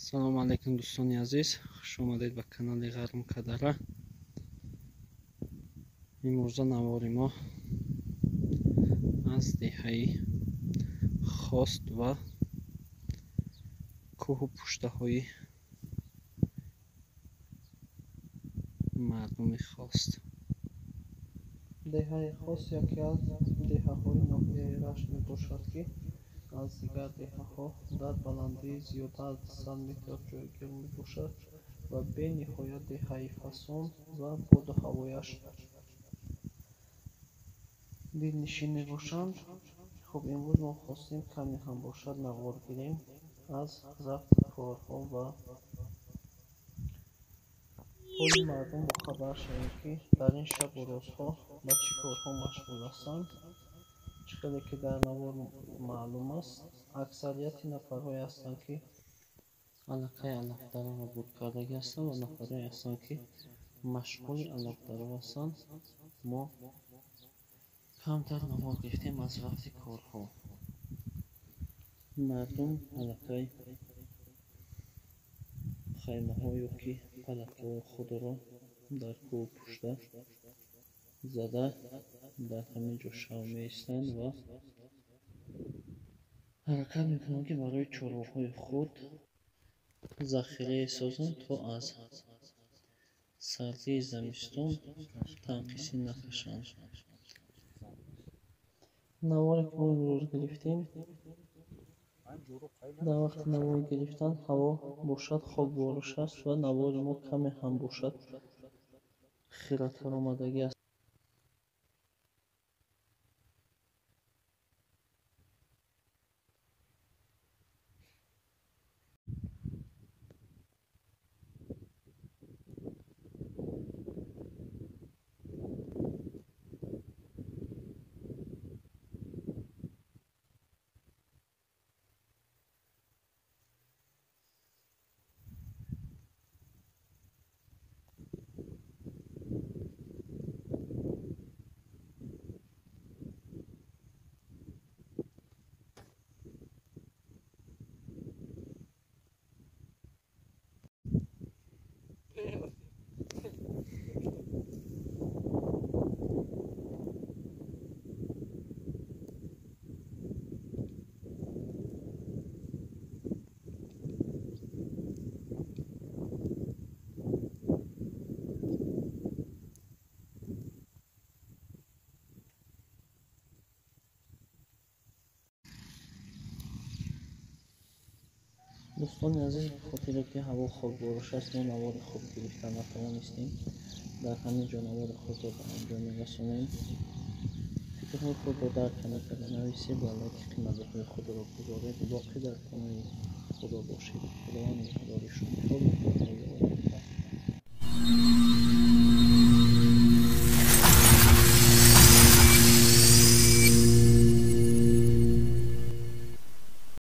Салом алейкум, дӯстони азиз, хуш омадед ба канали Ғарм Кадара. Имрӯза навори мо аз деҳаи Хост ва кӯҳу пуштаҳои мардуми Хост. Деҳаи Хост яке аз деҳаҳои ноҳияи Рашт мебошад, ки аз дигар деҳаҳо дар баландии зиёда аз 200 метр ҷойгир мебошад ва бениҳоят деҳаи фасон ва боду ҳавояш дилнишин мебошанд. Хуб, имрӯз мо хостем каме ҳам бошад навор гирем аз рафти корҳо ва ҳоли мардум бохабар шавем, ки дар ин шабу рӯзҳо ба чӣ корҳо машғул ҳастанд. Чӣ хеле ки дар навор маълум аст, аксарияти нафарҳое ҳастанд, ки аллакай алафдароро буд кардагӣ ҳастанд ва нафарҳое ҳастанд, ки машғули алафдаро ҳастанд. Мо камтар навор гирифтем аз рафти корҳо. Мардум аллакай хаймаҳо ё ки палаткаҳои худро дар кӯҳу пушта зада дар ҳамин ҷо шав меистанд ва ҳаракат мекунанд, ки барои чорвоҳои худ захирае созанд, то аз сардии замистон танқисӣ накашанд. Наворе ки мо имрӯз гирифтем, дар вақти навор гирифтан ҳаво бошад хокбориш аст ва навори мо каме ҳам бошад хиратар омадагӣ аст. Дӯстони азиз, ба хотире ки ҳаво хокбориш аст, мо навори хуб гирифта натавонистем. Дар ҳамин ҷо навори худро ба анҷом мерасонем. Фикрҳои худро дар комментария нависед ва лайки қиматбаҳои худро гузоред. Боқӣ дар паноҳи Худо бошед. Худованд нигаҳдори шумо. То видеоҳои оянда.